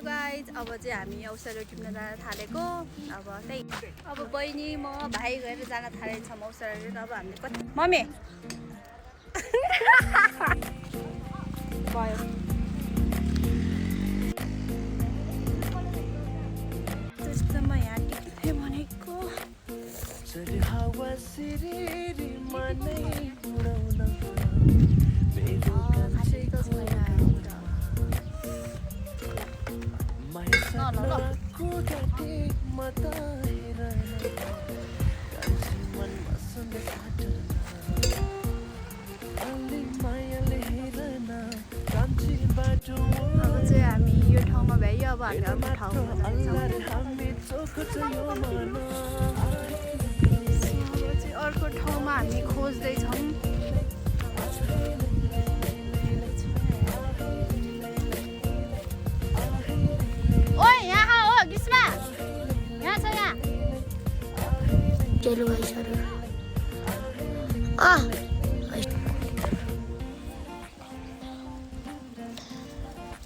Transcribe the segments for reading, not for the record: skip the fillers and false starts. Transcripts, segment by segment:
Hello guys, अब चाहिँ हामी औषधहरू टिप्न जान थालेको। अब त्यही अब बहिनी म भाइ गएर जान थालेछौँ औषधहरू। अब हामीले कति मम्मी भयो त्यस्तो म यहाँ टिप्थेँ भनेको। अब चाहिँ हामी यो ठाउँमा भ्यायो, अब हामी अर्को ठाउँमा जान्छौँ। अर्को ठाउँमा हामी खोज्दैछौँ। ओए यहाँ हो ग्रीष्मा, यहाँ छ यहाँ। चलो भाई सर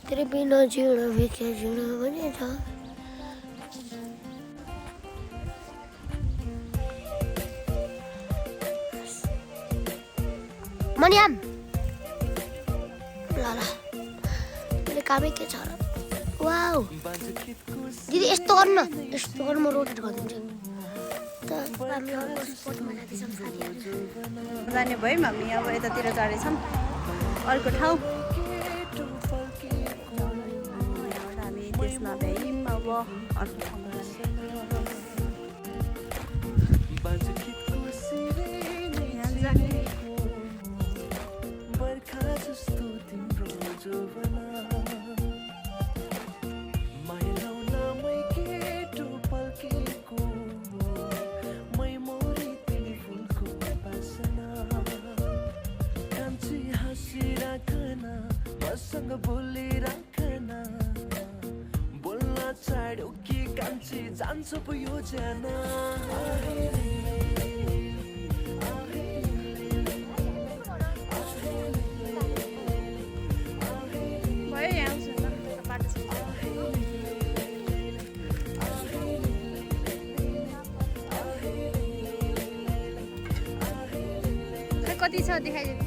तेरे बिना जीना भी क्या जीना बने था। मनियाम लाला मैले कामै के छ र। वाउ दिदी यस्तो गर्नु न, यस्तो गर्नु म रोटेट गरिदिन्छु। जाने भयौँ हामी अब यतातिर जाँदैछौँ अर्को ठाउँ। हामी त्यसमा भ्यायौँ अब अर्को ठाउँमा जान्छु पो यो जना भयो यहाँ बाटो छ। कति छ देखाइदिनु।